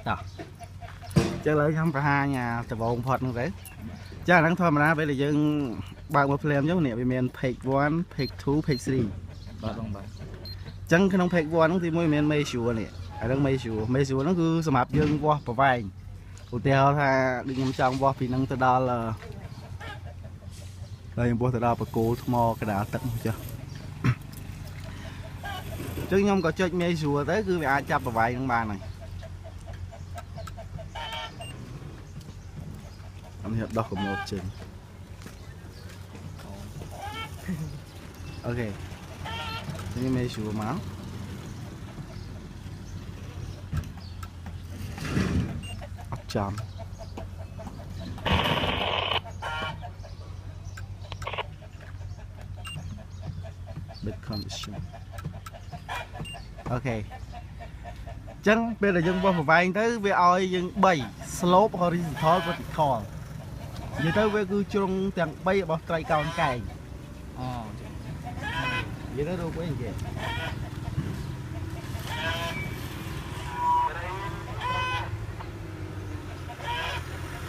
តោះចឹងឡើយខ្ញុំបង្ហាញអាដបងផុតហ្នឹងទៅចាអាហ្នឹងធម្មតាពេលដែលយើងបើកមកភ្លាមចឹងនេះវាមាន page 1 page 2 page 3បាទបងបាទចឹងក្នុង page 1ហ្នឹងទី1មាន measure នេះអាហ្នឹង measure ហ្នឹងគឺសម្រាប់យើងវាស់ប្រវែងឧទាហរណ៍ថាដូចខ្ញុំចង់វាស់ពីហ្នឹងទៅដល់ហើយខ្ញុំវាស់ទៅដល់បកគោលថ្មកដាលទឹកនោះចុះចឹងខ្ញុំក៏ចុច measure ទៅគឺវាអាចចាប់ប្រវែងហ្នឹងបានហើយអានេះដោះកម្របចេញអូខេនេះ measure មកអត់ចំ bit condition អូខេចឹងពេលដែលយើងវាស់ប្រវែងទៅវាឲ្យយើង3 slope horizontal vertical និយាយទៅវាគឺជ្រុងទាំង3របស់ត្រីកោណកែងអូនិយាយទៅរូបវិញគេ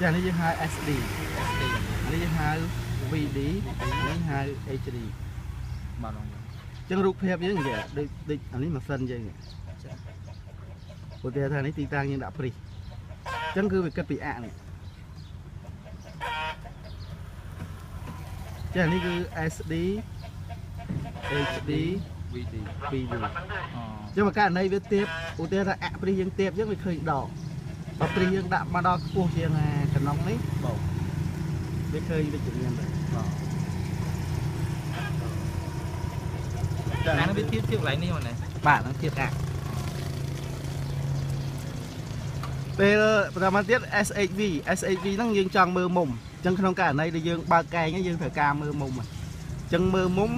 ចានេះយើងហៅ SD នេះយើងហៅ VD នេះហៅ HD បាទបងចឹងរូបភាពយើងនិយាយដូចដូចអានេះម៉ាស៊ីនយើងឧទាហរណ៍ថានេះទីតាំងយើងដាក់ព្រីសចឹងគឺវាគិតពីអាក់នេះចានេះគឺ SD HD VD VD ចឹងបើករណីវាទៀបឧទាហរណ៍ថាអាក់ព្រីសយើងទៀបចឹងវាឃើញដកបើព្រីសយើងដាក់មកដល់ខ្ពស់ជាងកណ្ដុងនេះបងវាឃើញវិជ្ជមានដែរបាទអានេះវាធៀបកន្លែងនេះមកណាបាទហ្នឹងធៀបអាក់ពេលបន្តមកទៀត SHV SHV ហ្នឹងយើងចង់មើលមុំអញ្ចឹងក្នុងករណីដែលយើងបើកកែងយើងត្រូវការមើលមុំអញ្ចឹងមើលមុំ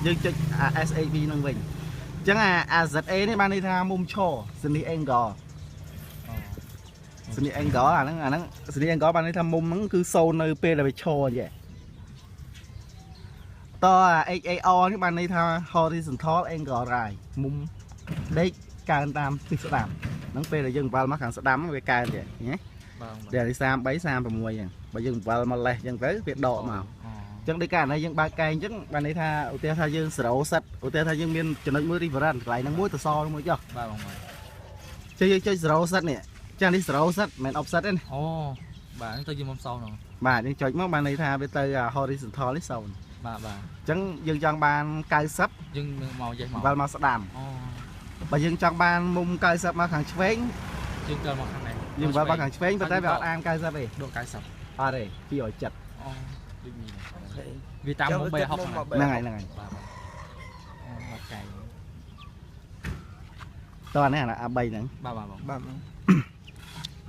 យើងចុចអា SHV ហ្នឹងវិញអញ្ចឹងអា ZA នេះបានន័យថាមុំឈរ zenith angle zenith angle អាហ្នឹង zenith angle បានន័យថាមុំហ្នឹងគឺ0នៅពេលដែលវាឈរអញ្ចឹងតអា HAR នេះបានន័យថា horizontal angle right មុំដេកកើនតាមទិសស្ដាំហ្នឹងពេលដែលយើងវល់មកខាងស្ដាំវាកើនទេណាបាទដែលនេះ33 36ហ្នឹងបើយើងវល់មកលេះអញ្ចឹងទៅវាដកមកអញ្ចឹងដូចករណីយើងបើកកែងអញ្ចឹងបានន័យថាឧទាហរណ៍ថាយើង0សិតឧទាហរណ៍ថាយើងមានចំណុចមួយ reference កន្លែងហ្នឹងមួយទៅសមួយចុះបាទបងបាទចេះយើងចុច0សិតនេះចានេះ0សិតមិនមែន offset ទេណាអូបាទហ្នឹងទៅជាមុំ0ហ្នឹងបាទយើងចុចមកបានន័យថាវាទៅ horizontal នេះ0បាទបាទអញ្ចឹងយើងចង់បាន90យើងមកចេះមកវល់មកស្ដាំអូបើយើងចង់បានមុំ90មកខាងឆ្វេងយើងទៅមកខាងនេះយើងវល់មកខាងឆ្វេងប៉ុន្តែវាអត់អាន90ទេដក90អត់ទេ270អូដូចនេះវាតាមមុំ360ហ្នឹងហើយហ្នឹងហើយបាទបាទមកកែងតោះនេះអា3ហ្នឹងបាទបាទបងបាទ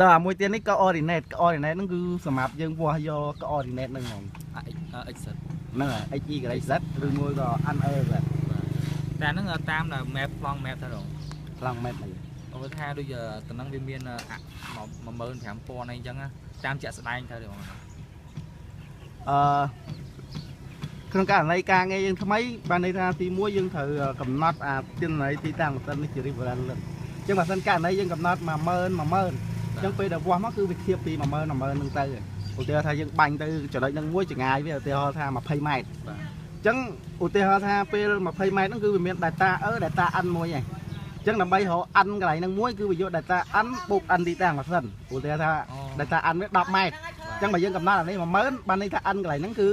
តើអាមួយទៀតនេះ coordinate coordinate ហ្នឹងគឺសម្រាប់យើងវាស់យក coordinate ហ្នឹងហ្មង x z ហ្នឹងហើយ x y z ឬមួយក៏ n e z តែហ្នឹងតាមដែល map ប្លង់ map ទៅរងប្លង់ map អីបើថាដូចតំណឹងវាមាន15000អីចឹងតាមជាក់ស្ដែងទៅបងអឺក្នុងករណីការងារយើងថ្មីបានន័យថាទី1យើងត្រូវកំណត់អាទិន្នន័យទីតាំងម៉ាស៊ីននេះជា reference លឹកអញ្ចឹងបើសិនករណីយើងកំណត់10000 10000អញ្ចឹងពេលដែលវាស់មកគឺវាធៀបពី10000 10000ហ្នឹងទៅឧទាហរណ៍ថាយើងបាញ់ទៅចំណុចហ្នឹងមួយចម្ងាយវាឧទាហរណ៍ថា20ម៉ែត្របាទអញ្ចឹងឧទាហរណ៍ថាពេល20ម៉ែត្រហ្នឹងគឺវាមាន data E data N មួយហើយអញ្ចឹងដើម្បីរក N កន្លែងហ្នឹងមួយគឺវាយក data N បូក N ទីតាំងម៉ាស៊ីនឧទាហរណ៍ថា data N វា10ម៉ែត្រអញ្ចឹងបើយើងកំណត់អានេះ10000បានន័យថា N កន្លែងហ្នឹងគឺ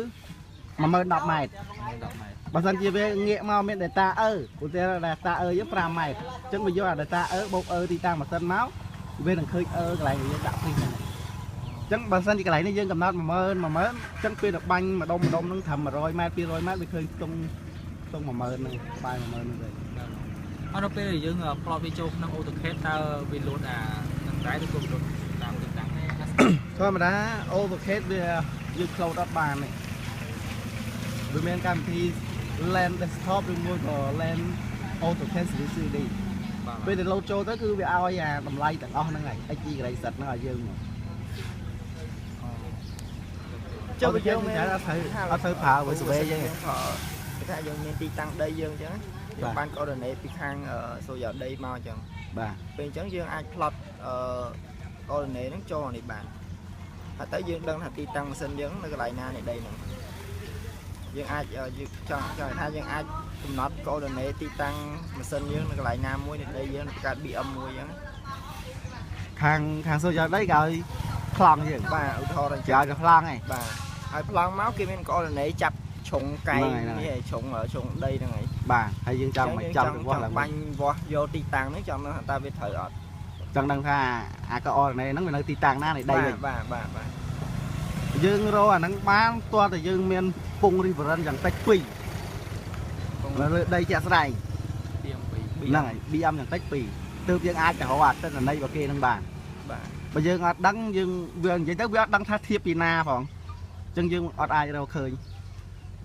10010ម៉ែត្រ 10ម៉ែត្របើសិនជាវាងាកមកមាន data E ឧទាហរណ៍ data E យើង5ម៉ែត្រអញ្ចឹងបើយកអា data E បូក E ទីតាំងម៉ាស៊ីនមកវានឹងឃើញ E កន្លែងដែលយើងដាក់ព្រីសហ្នឹងអញ្ចឹងបើសិនជាកន្លែងនេះយើងកំណត់10000 10000អញ្ចឹងពេលដែលបាញ់ម្ដុំម្ដុំហ្នឹងត្រឹម100ម៉ែត្រ200ម៉ែត្រវាឃើញខ្ទង់10000ហ្នឹងក្បែរ10000ហ្នឹងទៅអត់ដល់ពេលយើងផ្លត់វាចូលក្នុង AutoCAD តើវាលោតអានឹងដែរឬក៏វាលោតតាមទីតាំង ធម្មតា AutoCAD វាយើង cloud អត់បានទេវាមានកម្មវិធី Land Desktop ឬមួយក៏ Land AutoCAD Series 3D ពេលដែលលោតចូលទៅគឺវាឲ្យអាតម្លៃទាំងអស់ហ្នឹងហើយ x y z ហ្នឹងឲ្យយើងមក ចុះយើងមាន អត់ត្រូវប្រើvới survey យើង គេថាយើងមានទីតាំងដីយើងអញ្ចឹងយើងបាន coordinate ពីខាងសូយ៉ាដីមកអញ្ចឹង បាទ ពេលអញ្ចឹងយើងអាច plot អឺ coordinate ហ្នឹងចូលនេះបានហើយទៅយើងដឹងថាទីតាំងម៉ាស៊ីនយើងនៅកន្លែងណានៃដីហ្នឹងយើងអាចយើងចង់ចង់ថាយើងអាចកំណត់ coordinate ទីតាំងម៉ាស៊ីនយើងនៅកន្លែងណាមួយនៃដីយើងបង្កើត BM មួយអញ្ចឹង ខាងខាងសូយ៉ាដីគេឲ្យប្លង់យើង បាទឧទាហរណ៍ គេឲ្យទៅប្លង់ឯង បាទហើយប្លង់មកគេមាន coordinate ចាប់ជ្រុងកែងនេះឯងជ្រុងជ្រុងដីហ្នឹងឯង បាទហើយយើងចង់មកចង់វាស់ឡើង បាញ់វាស់យកទីតាំងហ្នឹងចង់ដឹងថាតើវាត្រូវអត់ ចង់ដឹងថាអា coordinate ហ្នឹងវានៅទីតាំងណានៃដីវិញ បាទបាទបាទ យើងរកអាហ្នឹងបានទាល់តែយើងមានពង reference យ៉ាងតិច2នៅលើដីជាក់ស្ដែង BM 2ហ្នឹងហើយ BM យ៉ាងតិច2ទើបយើងអាចទៅរកអាទិន្នន័យរបស់គេហ្នឹងបាន បាទ បើយើងអត់ដឹងយើងវានិយាយទៅវាអត់ដឹងថាធៀបពីណាផងអញ្ចឹងយើងអត់អាចរកឃើញ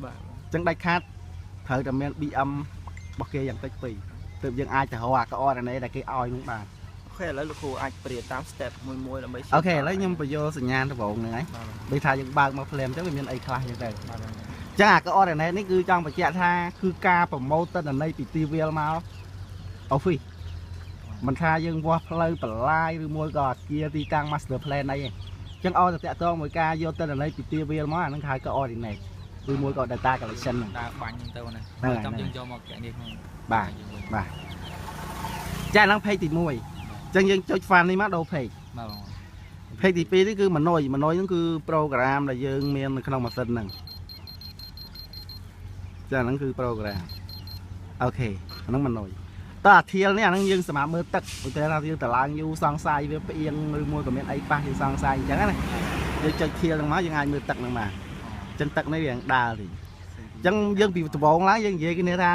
បាទ អញ្ចឹងដាច់ខាតត្រូវតែមាន BM របស់គេយ៉ាងតិច2ទើបយើងអាចទៅរកអា coordinate ដែលគេឲ្យហ្នឹងបាន OK ឥឡូវលោកគ្រូអាចប្រៀបតាម step មួយមួយដើម្បី OK ឥឡូវខ្ញុំបញ្យល់សញ្ញាណដំបូងហ្នឹងហើយដូចថាយើងបើកមកភ្លាមអញ្ចឹងវាមានអីខ្លះអញ្ចឹងទៅ បាទ អញ្ចឹងអា coordinate នេះគឺចង់បញ្ជាក់ថាគឺការប្រមូលទិន្នន័យពីទីវាលមក office មិនថាយើងវាស់ផ្លូវបន្លាយឬមួយក៏អាគារទីតាំង master plan អីទេអញ្ចឹងឲ្យតែតាក់ទងមួយការយកទិន្នន័យពីទីវាលមកអាហ្នឹងគេហៅ coordinate ឬមួយក៏ data collection ហ្នឹង ដើរបាញ់ហ្នឹងទៅណាចាំយើងយកមកកនេះហ្នឹង បាទបាទចាហ្នឹង page ទី1អញ្ចឹងយើងចុច file នេះមកដូរ page បាទបង page ទី2នេះគឺ menu menu ហ្នឹងគឺ program ដែលយើងមាននៅក្នុងម៉ាស៊ីនហ្នឹងចាហ្នឹងគឺ program OK អាហ្នឹង menu តើអាធៀលនេះអាហ្នឹងយើងសម្រាប់មើលទឹកឧទាហរណ៍ថាយើងតឡើងយូរសង្ស័យវាផ្អៀងឬមួយក៏មានអីប៉ះយើងសង្ស័យអញ្ចឹងណាយើងចុចធៀលហ្នឹងមកយើងអាចមើលទឹកហ្នឹងបានអញ្ចឹងទឹកនេះវាដើរតិចអញ្ចឹងយើងពីដំបូងឡើងយើងនិយាយគ្នាថា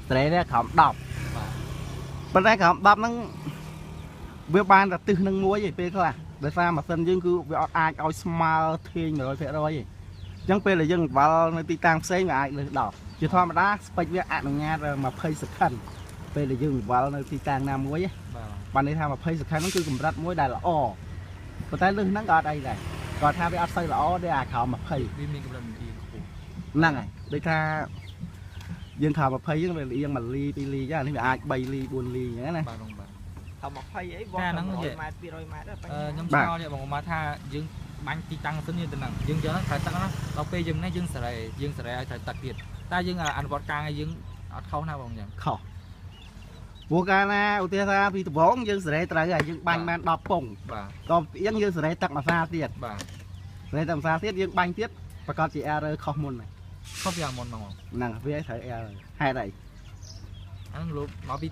ស្រែនេះក្រោម10 បាទ ប៉ុន្តែក្រោម10ហ្នឹងវាបានតែទិសនឹងមួយឯងពេលខ្លះដោយសារម៉ាស៊ីនយើងគឺវាអត់អាចឲ្យស្មើធាញ100%ទេអញ្ចឹងពេលដែលយើងវល់នៅទីតាំងផ្សេងវាអាចលើស10ជាធម្មតា spec វាអនុញ្ញាត20 second ពេលដែលយើងវល់នៅទីតាំងណាមួយ បាទ បានន័យថា20 second ហ្នឹងគឺកម្រិតមួយដែលល្អប៉ុន្តែលើសហ្នឹងក៏អត់អីដែរគាត់ថាវាអត់សូវល្អទេអាក្រោម20 វាមានកម្រិតអៀងខ្ពស់ ហ្នឹងហើយដូចថាយើងថា20ហ្នឹងវាលៀង1លី2លីចឹងអានេះវាអាច3លី4លីអញ្ចឹងណា បាទបងបាទ ថា20អីវាស់100ម៉ែត្រ200ម៉ែត្រ អឺខ្ញុំឆ្ងល់នេះបងមកថាយើងបាញ់ទីតាំងសិននេះទៅហ្នឹងយើងយកហ្នឹងត្រូវទឹកណាដល់ពេលយើងនេះយើងសេរីយើងសេរីឲ្យត្រូវទឹកទៀតតែយើងអនុវត្តការងារយើងអត់ខុសណាបងអញ្ចឹង ខុសព្រោះកាលណាឧទាហរណ៍ថាពីដំបូងយើងសេរីត្រូវហើយយើងបាញ់បាន10ពង បាទ ដល់ផ្អៀងយើងសេរីទឹកមួយសាទៀត បាទ សេរីទឹកមួយសាទៀតយើងបាញ់ទៀតប្រកាសជា error ខុសមុនហើយ ខុសយ៉ាងមុនហ្មង ហ្នឹងវាឲ្យត្រូវ error ហេតុអី អាហ្នឹងលោកមកពី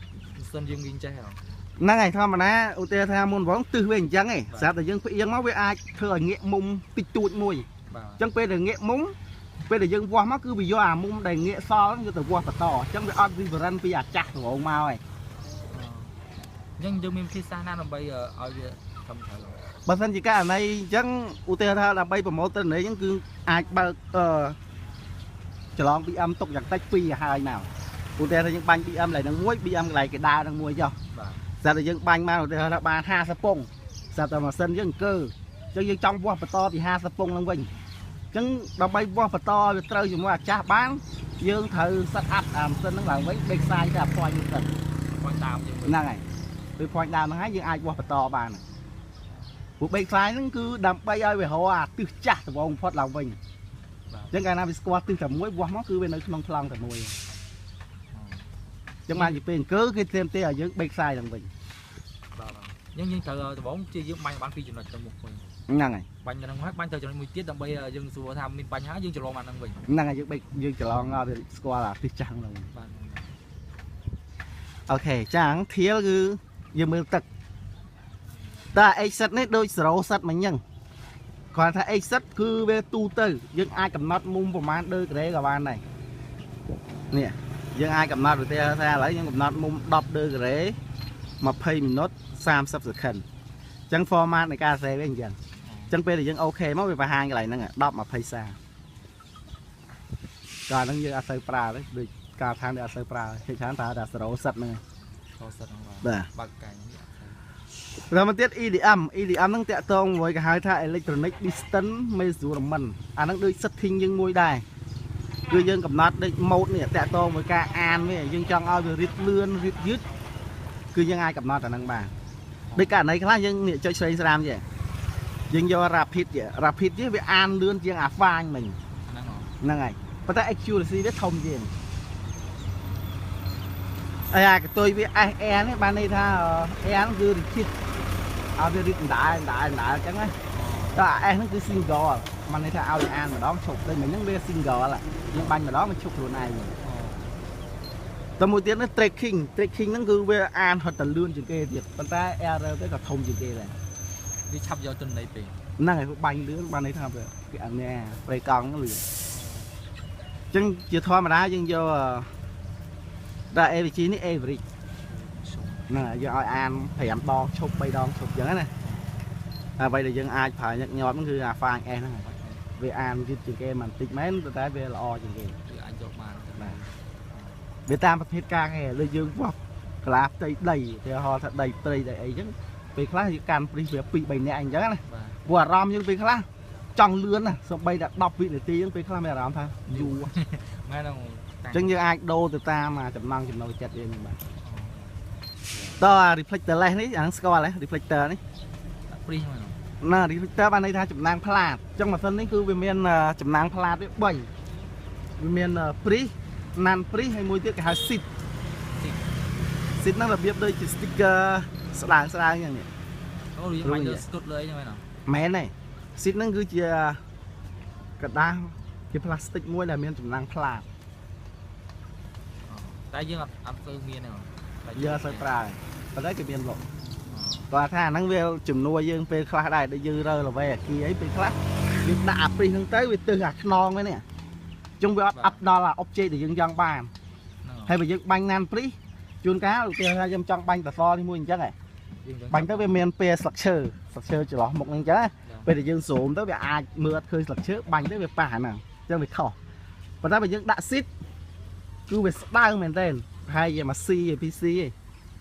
សិនយើងវិញចេះហ៎ ហ្នឹងហើយធម្មតាឧទាហរណ៍ថាមុនបងទិសវាអញ្ចឹងឯងស្រាប់តែយើងផ្អៀងមកវាអាចធ្វើឲ្យងាកមុំតិចតួចមួយ បាទ អញ្ចឹងពេលដែលងាកមុំពេលដែលយើងវាស់មកគឺវាយកអាមុំដែលងាកសល់ហ្នឹងយកទៅវាស់បន្តអញ្ចឹងវាអត់ reference ពីអាចាស់រងមកឯង អញ្ចឹងយើងមានវិធីសាស្ត្រណាដើម្បីឲ្យវាត្រឹមត្រូវ បើសិនជាករណីអញ្ចឹងឧទាហរណ៍ថាដើម្បីប្រមូលទិន្នន័យអញ្ចឹងគឺអាចបើកអឺច្រឡង BM ទុកយ៉ាងតិច2ឲ្យហើយមកឧទាហរណ៍ថាយើងបាញ់ BM កន្លែងហ្នឹងមួយ BM កន្លែងគេដើរហ្នឹងមួយចុះ បាទ ស្រាប់តែយើងបាញ់មកឧទាហរណ៍ថាបាន50ពងស្រាប់តែម៉ាស៊ីនយើងអង្គើអញ្ចឹងយើងចង់វាស់បន្តពី50ពងហ្នឹងវិញអញ្ចឹងដើម្បីវាស់បន្តឲ្យវាត្រូវជាមួយអាចាស់បានយើងត្រូវ set up អាម៉ាស៊ីនហ្នឹងឡើងវិញបេកសាយទៅអា point ហ្នឹងសិន បាញ់តាមយើងវិញ ហ្នឹងហើយពេល point ដើមហ្នឹងហើយយើងអាចវាស់បន្តបានព្រោះបេកសាយហ្នឹងគឺដើម្បីឲ្យវារកអាទិសចាស់ដំបូងបំផុតឡើងវិញ បាទ អញ្ចឹងកាលណាវាស្គាល់ទិសតែមួយវាស់មកគឺវានៅក្នុងប្លង់តែមួយអញ្ចឹងបានជាពេលអង្គើគេត្រៀមទេឲ្យយើងបេកសាយឡើងវិញ បាទបាទអញ្ចឹងយើងត្រូវដំបូងជាយើងបាញ់បានពីរចំណុចទៅមុខវិញ ហ្នឹងហើយ បាញ់ទៅហ្នឹងហើយបាញ់ទៅចំណុចមួយទៀតដើម្បីយើងសួរថាមានបញ្ហាយើងច្រឡំអាហ្នឹងវិញ ហ្នឹងហើយយើងបេកយើងច្រឡងឲ្យវាស្គាល់អាទិសចាស់ហ្នឹង បាទ OK ចាងធៀលគឺយើងមើលទឹកតើ exit នេះដូច0សិតមិញហ្នឹងគាត់ថា exit គឺវាទូទៅយើងអាចកំណត់មុំប្រហែលដឺក្រេក៏បានដែរនេះយើងអាចកំណត់ឧទាហរណ៍ថាឥឡូវយើងកំណត់មុំ10ដឺក្រេ20មីនិត30 second អញ្ចឹង format នៃការសេវាអញ្ចឹងអញ្ចឹងពេលដែលយើង OK មកវាបង្ហាញកន្លែងហ្នឹង10 20 30កាលហ្នឹងយើងអត់សូវប្រើទេដូចកាលឋានដែលអត់សូវប្រើភាគច្រើនប្រើតែ0សិតហ្នឹងឯង ខុសសិតហ្នឹងបាទ បាទ បើកកាញ់នេះអត់សូវ បន្តមកទៀត EDM EDM ហ្នឹងតាក់ទងមួយគេហៅថា Electronic Distance Measurement អាហ្នឹងដូច setting យើងមួយដែរគឺយើងកំណត់ដូច mode នេះតាក់ទងមួយការអានវាយើងចង់ឲ្យវារីតលឿនរីតយឺតគឺយើងអាចកំណត់អាហ្នឹងបាន ដូចករណីខ្លះយើងនេះចុចឆ្វេងស្រាមចេះយើងយក rapid ចេះ rapid ចេះវាអានលឿនជាងអា fine មិញហ្នឹងហើយប៉ុន្តែ accuracy វាធំជាងហើយអាកតុយវា SR នេះបានន័យថា R គឺ repeat ឲ្យវារីកដដែលដដែលដដែលអញ្ចឹងណាតើអា S ហ្នឹងគឺ single បានន័យថាឲ្យអានម្ដងឈប់ដូចមិញហ្នឹងវា single យើងបាញ់ម្ដងវាឈប់ខ្លួនឯងតែមួយទៀតនេះ tracking tracking ហ្នឹងគឺវាអានហត់តែលឿនជាងគេទៀតប៉ុន្តែ error ទៅក៏ធំជាងគេដែរ វាឆាប់យកទិន្នន័យពេក ហ្នឹងហើយបាញ់លឿនបានន័យថាវាគេអានេះប្រេកង់លឿនអញ្ចឹងជាធម្មតាយើងយកដល់ AVG នេះ average ហ្នឹងហើយយើងឲ្យអាន5ដងឈប់3ដងឈប់អញ្ចឹងណាអ្វីដែលយើងអាចប្រើញឹកញាប់ហ្នឹងគឺអា fine S ហ្នឹងវាអានយឺតជាងគេមិនតិចមែនតែវាល្អជាងគេ វាអាចយកបាន បាទវាតាមប្រភេទការងារដូចយើងវាស់កាឡាផ្ទៃដីគេហៅថាដីព្រៃដីអីចឹងពេលខ្លះយើងកាន់ព្រីសវា2 3នាក់អញ្ចឹងណាព្រោះអារម្មណ៍យើងពេលខ្លះចង់លឿនណាសូម្បីតែ10វិនាទីហ្នឹងពេលខ្លះមានអារម្មណ៍ថាយូរ មែនហ្នឹង អញ្ចឹងយើងអាចដូរទៅតាមចំណង់ចំណូលចិត្តយើងបាទតើ reflector less នេះអាហ្នឹងស្គាល់ទេ reflector នេះ ព្រីសហ្នឹង ណា reflector បានន័យថាចំណាំងផ្លាតអញ្ចឹងម៉ាស៊ីននេះគឺវាមានចំណាំងផ្លាតវា3វាមានព្រីសណាន់ព្រីសហើយមួយទៀតគេហៅ sheet sheet ហ្នឹងរបៀបដូចជា sticker ស្ដើងស្ដើងអញ្ចឹងនេះ អូយើងបាញ់លើស្គុតលើអីហ្នឹងមែនអត់ មែនទេ sheet ហ្នឹងគឺជាกระดาษជាផ្លាស្ទិកមួយដែលមានចំណាំងផ្លាត តែយើងអត់អត់សូវមានទេ យើងអត់សូវប្រើប៉ុន្តែគេមានលក់គាត់ថាហ្នឹងវាជំនួយយើងពេលខ្លះដែរដូចយើងរើល្វែអាគីអីពេលខ្លះយើងដាក់អាព្រីសហ្នឹងទៅវាទិសអាខ្នងហ្នឹងនេះអញ្ចឹងវាអត់អាប់ដល់អា object ដែលយើងចង់បានហើយបើយើងបាញ់ណានព្រីសជួនកាលឧទាហរណ៍ថាយើងចង់បាញ់តសនេះមួយអញ្ចឹងហ៎បាញ់ទៅវាមានពេលស្លឹកឈើស្លឹកឈើចន្លោះមុខហ្នឹងអញ្ចឹងពេលដែលយើងស៊ូមទៅវាអាចមើលអត់ឃើញស្លឹកឈើបាញ់ទៅវាប៉ះហ្នឹងអញ្ចឹងវាខុសប៉ុន្តែបើយើងដាក់ស៊ីតគឺវាស្ដើងមែនទែនប្រហែលជាមួយ C ឯ PC ឯ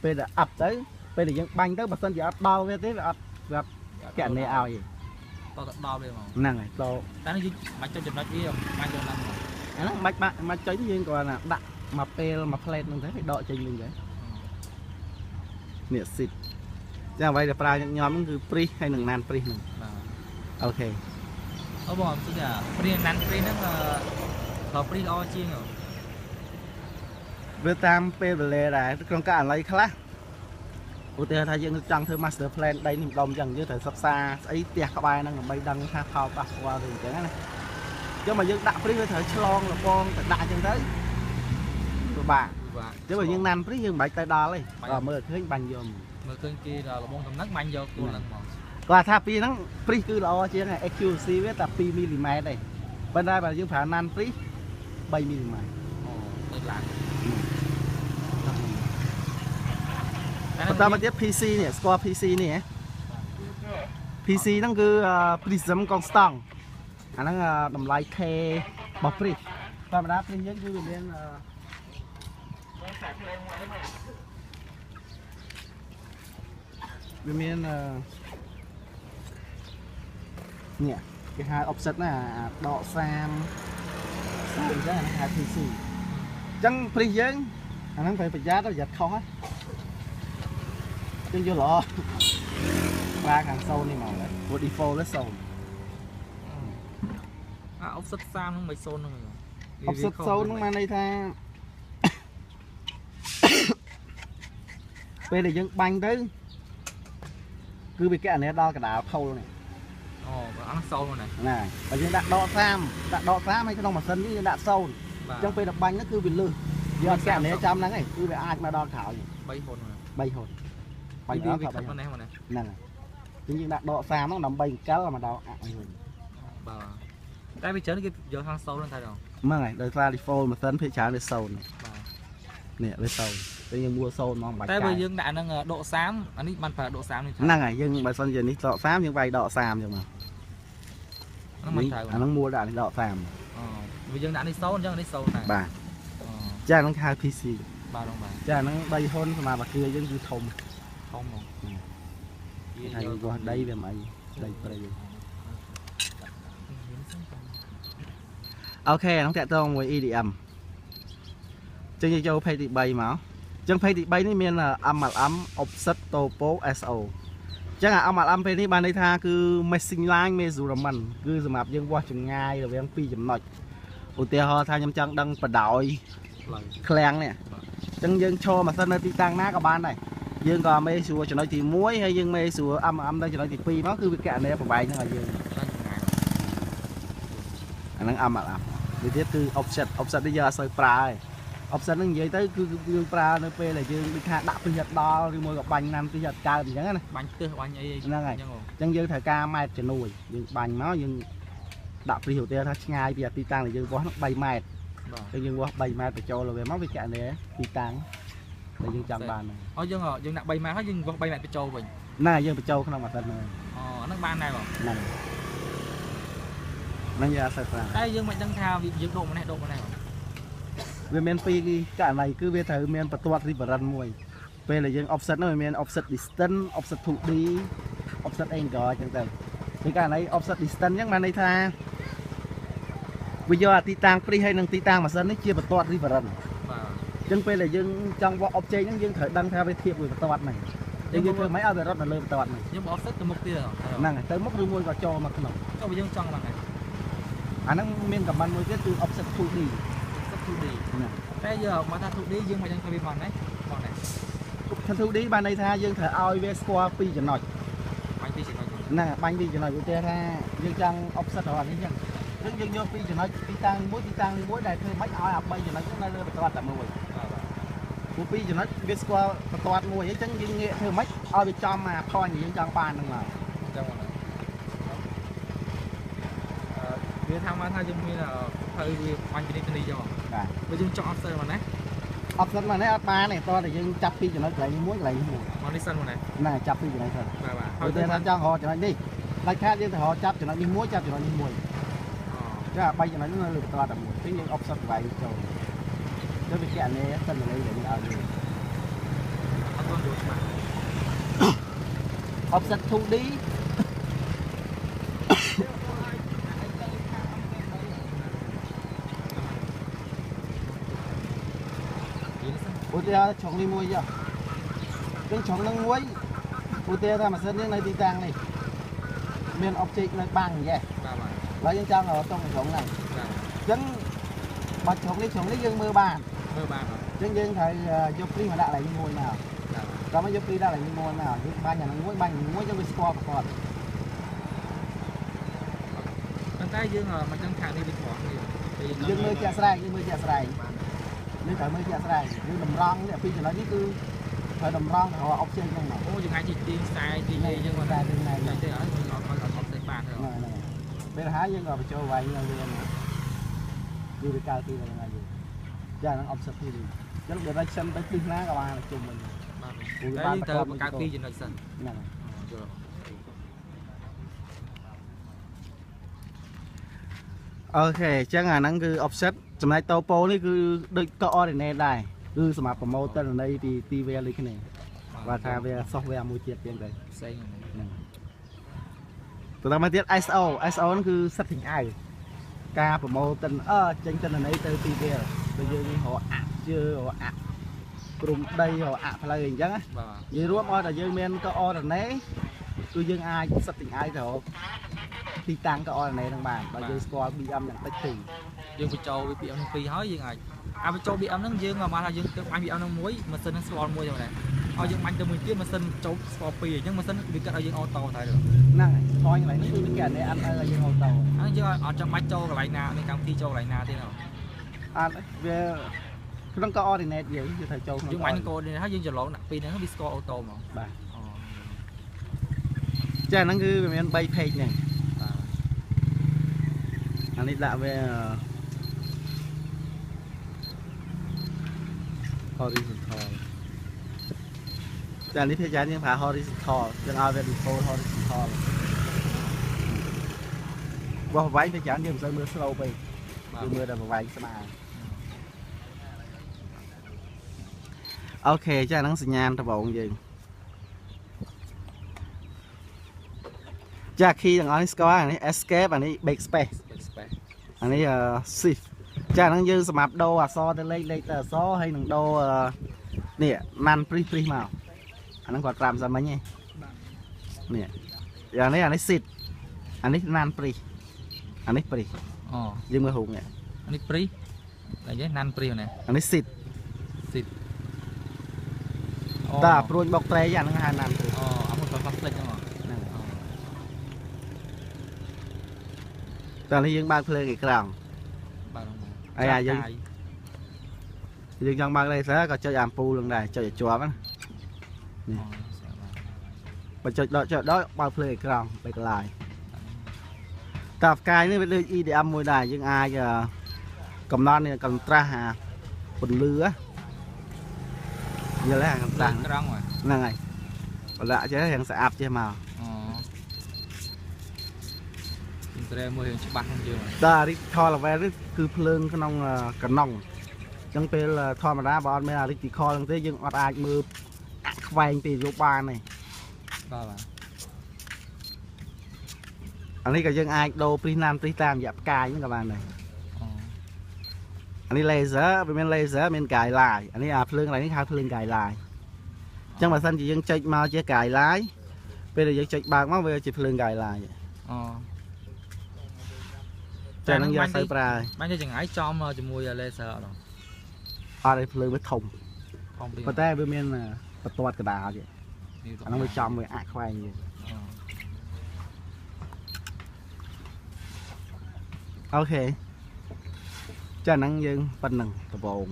ពេលដែលអាប់ទៅពេលដែលយើងបាញ់ទៅបើសិនជាអត់ដល់វាទេវាអត់វាកណនីឲ្យ តទៅដល់វាហ្មង ហ្នឹងហើយត តែនេះយើងមិនចុចចំណុចវាបាញ់ទៅហ្នឹង អាហ្នឹងមិនបាច់មិនចុចយើងគ្រាន់តែដាក់មកពេលមកផ្លេតហ្នឹងទៅវាដកចេញវិញទៅនេះស៊ីតចាអ្វីដែលប្រើញឹកញាប់ហ្នឹងគឺព្រីសហើយនឹងណានព្រីសហ្នឹង បាទ អូខេ អូបងសុទ្ធព្រីសណានព្រីសហ្នឹងបើព្រីសល្អជាង វាតាមពេលវេលាដែរក្នុងករណីខ្លះឧទាហរណ៍ថាយើងចង់ធ្វើ master plan ដីនេះម្ដុំអញ្ចឹងយើងត្រូវសិក្សាស្អីផ្ទះក្បែរហ្នឹងដើម្បីដឹងថាផលប៉ះពាល់ទៅអញ្ចឹងណាអញ្ចឹងបើយើងដាក់ព្រីសវាត្រូវឆ្លងលបងទៅដាក់អញ្ចឹងទៅពិបាកអញ្ចឹងបើយើងណាន់ព្រីសយើងមិនបាច់ទៅដល់ទេបើមើលឃើញបាញ់យក មើលឃើញគេលបងតំណឹងបាញ់យកខ្លួនហ្នឹងហ្មង គាត់ថាពីហ្នឹងព្រីសគឺល្អជាង accuracy វាតែ2មីលីម៉ែត្រទេប៉ុន្តែបើយើងប្រើណាន់ព្រីស3មីលីម៉ែត្រ អូទៅឡើង បន្តមកទៀត PC នេះស្គាល់ PC នេះហ៎ PC ហ្នឹងគឺ Prism Constant អាហ្នឹងតម្លៃ K របស់ Prism ធម្មតា Prism យើងគឺវាមានវាមាននេះគេហៅ offset ណាអាដក30 30អញ្ចឹងអាហ្នឹងហៅ PC អញ្ចឹង Prism យើងអាហ្នឹងphảiប្រយ័ត្នប្រយ័ត្នខុសហ៎ចឹងយកល្អប្រើខាង0នេះមកព្រោះ default នេះ0 អា offset 30ហ្នឹងមិន0ហ្នឹង offset 0ហ្នឹងបានន័យថាពេលដែលយើងបាញ់ទៅគឺវាកណនីដល់កណ្ដាលផូលនេះ អូបើអស់0ហ្នឹង ណាបើយើងដាក់ដក30ដាក់ដក30ហើយក្នុងម៉ាស៊ីននេះយើងដាក់0អញ្ចឹងពេលដែលបាញ់ហ្នឹងគឺវាលឺយើងអត់កណនីចាំហ្នឹងឯងគឺវាអាចមកដល់ក្រោយ 3ហ៊ុន 3ហ៊ុន បាញ់ដល់វាខិតមកនេះមកនេះ ហ្នឹងហើយអញ្ចឹងយើងដាក់ដក30ហ្នឹងដើម្បីអង្កលមកដល់អាក់វិញ បាទតែវាច្រើនគេយកខាង0ហ្នឹងតែដល់ ហ្នឹងហើយដោយសារ default ម៉ាស៊ីនភាគច្រើនវា0 បាទ នេះវា0តែយើងមួ0ហ្មងបាច់ តែបើយើងដាក់ហ្នឹងដក30អានេះបានប្រើដក30នេះ ហ្នឹងហើយយើងបើសិនជានេះដក30យើងវាយដក30អញ្ចឹងមក ហ្នឹងមិនត្រូវ អាហ្នឹងមួដាក់នេះដក30 អូវាយើងដាក់នេះ0អញ្ចឹងនេះ0ដែរ បាទចាហ្នឹងគេហៅ PC បាទបងបាទ ចាហ្នឹង3ហ៊ុនសម្រាប់អាគារយើងគឺធំ ធំហ្មង ហើយវាស់ដីវាមិនអីដីព្រៃអូខេហ្នឹងតាក់ទងមួយ EDM ចឹងយើងចូល page ទី3មក ចឹង page ទី3នេះមាន MLM offset topo SO ចឹងអា MLM ពេលនេះបានន័យថាគឺ missing line measurement គឺសម្រាប់យើងវាស់ចម្ងាយរវាងពីរចំណុចឧទាហរណ៍ថាខ្ញុំចង់ដឹងបណ្ដោយ ផ្លូវ ឃ្លាំងនេះអញ្ចឹងយើងឈរម៉ាស៊ីននៅទីតាំងណាក៏បានដែរយើងក៏មេស្រួលចំណុចទី1ហើយយើងមេស្រួល MM ទៅចំណុចទី2មកគឺវាកណនីប្រវែងហ្នឹងឲ្យយើង ដល់ចម្ងាយ អាហ្នឹង MLM មួយទៀតគឺ offset offset នេះយើងអត់សូវប្រើទេ offset ហ្នឹងនិយាយទៅគឺយើងប្រើនៅពេលដែលយើងដូចថាដាក់ពីអត់ដល់ឬមួយក៏បាញ់ណាំពីអត់កើតអញ្ចឹងណា បាញ់ទិសបាញ់អី ហ្នឹងហើយ អញ្ចឹង អញ្ចឹងយើងត្រូវការម៉ែត្រជំនួយយើងបាញ់មកយើងដាក់ព្រីឧទាហរណ៍ថាឆ្ងាយពីទីតាំងដែលយើងវាស់ហ្នឹង3ម៉ែត្រ បាទ អញ្ចឹងយើងវាស់3ម៉ែត្របញ្ចូលលើវាមកវាកណនីទីតាំងដែលយើងចង់បានហ្នឹង អូយើងយើងដាក់3ម៉ែត្រហើយយើងវាស់3ម៉ែត្របញ្ចូលវិញ ណាយើងបញ្ចូលក្នុងម៉ាស៊ីនហ្នឹង អូហ្នឹងបានដែរបង ហ្នឹងហ្នឹងយើងអត់សូវប្រើ តែយើងមិនដឹងថាវាយើងដកម្នេះដកម្នេះបង វាមានពីរករណីគឺវាត្រូវមានបន្ទាត់ reference មួយពេលដែលយើង offset ហ្នឹងវាមាន offset distance offset 2D offset angle អញ្ចឹងទៅពីករណី offset distance អញ្ចឹងបានន័យថាវាយកអាទីតាំងព្រីសហើយនិងទីតាំងម៉ាស៊ីននេះជាបន្ទាត់ reference បាទ អញ្ចឹងពេលដែលយើងចង់វាស់ object ហ្នឹងយើងត្រូវដឹងថាវាធៀបមួយបន្ទាត់ហ្នឹងអញ្ចឹងយើងធ្វើម៉េចឲ្យវារត់នៅលើបន្ទាត់ហ្នឹង យើង offset ទៅមុខទៀត ហ្នឹងហើយទៅមុខឬមួយក៏ចូលមកក្នុង ក៏បើយើងចង់បានដែរ អាហ្នឹងមាន command មួយទៀតគឺ offset 2D offset 2D ហ្នឹង តែយើងមកថា 2D យើងមិនដឹងថាវាមកណាមកណា 2D បានន័យថាយើងត្រូវឲ្យវាស្គាល់ពីរចំណុច បាញ់ពីចំណុច ហ្នឹងហើយបាញ់ពីរចំណុចឧទាហរណ៍ថាយើងចង់ offset របស់នេះអញ្ចឹងអញ្ចឹងយើងយកពីរចំណុចទីតាំងមួយទីតាំងមួយដែលធ្វើម៉េចឲ្យអា3ចំណុចហ្នឹងនៅលើបន្ទាត់តែមួយ បាទបាទ ព្រោះពីរចំណុចវាស្គាល់បន្ទាត់មួយអញ្ចឹងយើងងាកធ្វើម៉េចឲ្យវាចំអា point ដែលយើងចង់បានហ្នឹងមក អញ្ចឹងបងអឺវាថាមកថាយើងមានផ្លូវវាបាញ់ពីនេះទៅនេះចឹង បាទ បើយើងចង់ offset មកណា offset មកនេះអត់បានទេតោះតែយើងចាប់ពីចំណុចកន្លែងនេះមួយកន្លែងនេះមួយ មកនេះសិនមកណា ហ្នឹងហើយចាប់ពីចំណុចសិន បាទបាទ ហើយតែថាចង់រកចំណុចនេះដាច់ខាតយើងទៅរកចាប់ចំណុចនេះមួយចាប់ចំណុចនេះមួយចា3ចំណុចហ្នឹងនៅលើបន្ទាត់តែមួយអញ្ចឹងយើង offset កន្លែងចូលទៅវាកណនីសិនលេដែលយើងឲ្យយើង អត់ទាន់យល់ច្បាស់ offset 2D យើងសិន ឧទាហរណ៍ជ្រុងនេះមួយចុះអញ្ចឹងជ្រុងហ្នឹងមួយឧទាហរណ៍ថាម៉ាស៊ីននេះនៅទីតាំងនេះមាន object នៅបាំងអញ្ចេះ បាទបាទ ឥឡូវយើងចង់រកតុងជ្រុងហ្នឹង បាទ អញ្ចឹងបើជ្រុងនេះជ្រុងនេះយើងមើលបាន មើលបានបាទ អញ្ចឹងយើងត្រូវយកព្រីមកដាក់កន្លែងនេះមួយមក បាទ ដល់មកយកព្រីដាក់កន្លែងនេះមួយមកយើងបាញ់អាហ្នឹងមួយបាញ់អាហ្នឹងមួយយើងវាស្គាល់ប្រកប ប៉ុន្តែយើងមិនដឹងថានេះវាត្រង់នេះ យើងមើលជាក់ស្ដែងយើងមើលជាក់ស្ដែងយើងត្រូវមើលជាក់ស្ដែងយើងតម្រង់នេះពីចំណុចនេះគឺត្រូវតម្រង់ទៅរក object ហ្នឹងមក អូយើងអាចជីទាញខ្សែទាញអីយើងមក តែទីណែ តែទេអត់យើងអត់អត់ offset បានទេ ហ្នឹងហ្នឹងពេលហើយយើងក៏បញ្ចូលវាយនៅវាគឺវាកើតទីហ្នឹងហើយយើងចាហ្នឹង offset ទីនេះអញ្ចឹង direction ទៅទិសណាក៏បានជុំវិញ បាទតែយើងត្រូវបង្កើតពីរចំណុចសិន ហ្នឹង យល់ OK អញ្ចឹងអាហ្នឹងគឺ offset ចំណែក topo នេះគឺដូច coordinate ដែរគឺសម្រាប់ប្រមូលទិន្នន័យពីទីវាលដូចគ្នាបាទថាវា software មួយទៀតទៀតទៅ ផ្សេង ហ្នឹងទៅតាមមកទៀត SO SO ហ្នឹងគឺ setting out ការប្រមូលទិន្នអឺចេញទិន្នន័យទៅទីវាលដូចយើងរកអាក់ជើរកអាក់ព្រំដីរកអាក់ផ្លូវអីអញ្ចឹងណា បាទ និយាយរួមឲ្យតែយើងមាន coordinate គឺយើងអាច setting out ទៅរកទីតាំង coordinate ហ្នឹងបានបើយើងស្គាល់ BM យ៉ាងតិចទី យើងបញ្ចូល BM នឹងពីរហើយយើងអាចអាបញ្ចូល BM ហ្នឹងយើងមកថាយើងទៅបាញ់ BM ហ្នឹងមួយម៉ាស៊ីនហ្នឹងស្គាល់មួយចឹងដែរឲ្យយើងបាញ់ទៅមួយទៀតម៉ាស៊ីនចូលស្គាល់ពីរអញ្ចឹងម៉ាស៊ីនវាគិតឲ្យយើង auto តែ ហ្នឹងហើយថយកន្លែងនេះគឺវាកណនីអត់ឲ្យយើង auto ហ្នឹងយើងអត់ចាំបាច់ចូលកន្លែងណាមានកម្មវិធីចូលកន្លែងណាទេ អត់វាក្នុង coordinate យើងយើងត្រូវចូលក្នុង យើងបាញ់កូដនេះហើយយើងច្រឡងដាក់ពីរហ្នឹងវាស្គាល់ auto ហ្មង បាទចាហ្នឹងគឺវាមាន3 page ហ្នឹង បាទ អានេះដាក់វា horizontal ចានេះភាគច្រើនយើងប្រើ horizontal យើងឲ្យវា default horizontal បោះវាយភាគច្រើនយើងមិនសូវមើល slow ពេកយើងមើលតែប្រវែងស្មើ OK ចាហ្នឹងសញ្ញាណដំបូងយើងចា key ទាំងអស់នេះស្គាល់អានេះ escape អានេះ backspace backspace អានេះ shift ចាហ្នឹងយើងសម្រាប់ដូរអក្សរទៅលេខលេខទៅអក្សរហើយនឹងដូរ នេះណាន់ព្រីសព្រីសមកអាហ្នឹងគាត់ត្រាំសាមិញឯងនេះយ៉ាងនេះអានេះស៊ីតអានេះណាន់ព្រីសអានេះព្រីស អូ យើងមើលរូបនេះ អានេះព្រីសតែយេណាន់ព្រីសណា អានេះស៊ីត ស៊ីត តាព្រួញបុកត្រីអាហ្នឹងហៅណាន់ព្រីស អូអាមួយផ្លាស្ទិកហ្នឹង ហ្នឹងតែនេះយើងបើកភ្លើងអេក្រង់ បើក អីអាយើងចង់បើកលេស័រក៏ចុចអាំពូលនឹងដែរចុចឲ្យជាប់ណានេះបើចុចដកចុចដកបើកភ្លើងអេក្រង់បែកឡាយតាផ្កាយនេះវាដូច EDM មួយដែរយើងអាចកំណត់នេះកន្ត្រាស់អាពន្លឺយល់ទេអាកន្ត្រាស់ ក្រង់ ហ្នឹងហើយបើដាក់ចេះរៀងស្អាប់ចេះមក អូត្រែមួយរៀងច្បាស់ក្នុងយើង តា Reticle level នេះគឺភ្លើងក្នុងកណុងអញ្ចឹងពេលធម្មតាបើអត់មាន Reticle ហ្នឹងទេយើងអត់អាចមើលអាក់ខ្វែងពីយប់បានទេ បាទបាទ អានេះក៏យើងអាចដូរព្រីសណានព្រីសតាមរយៈផ្កាយហ្នឹងក៏បានដែរអានេះ laser វាមាន laser មាន guideline អានេះអាភ្លើងកន្លែងនេះហៅភ្លើង guideline អញ្ចឹងបើសិនជាយើងចុចមកជា guideline ពេលដែលយើងចុចបើកមកវាជាភ្លើង guideline អូ តែហ្នឹងយកទៅប្រើ បាញ់ទៅចង្អាយចំជាមួយ laser អត់ អត់ឲ្យភ្លើងវាធំប៉ុន្តែវាមានបន្ទាត់កដាលទៀតអាហ្នឹងវាចំវាអាក់ខ្វែងទៀតអូខេចាហ្នឹងយើងប៉ុណ្្នឹងដំបូង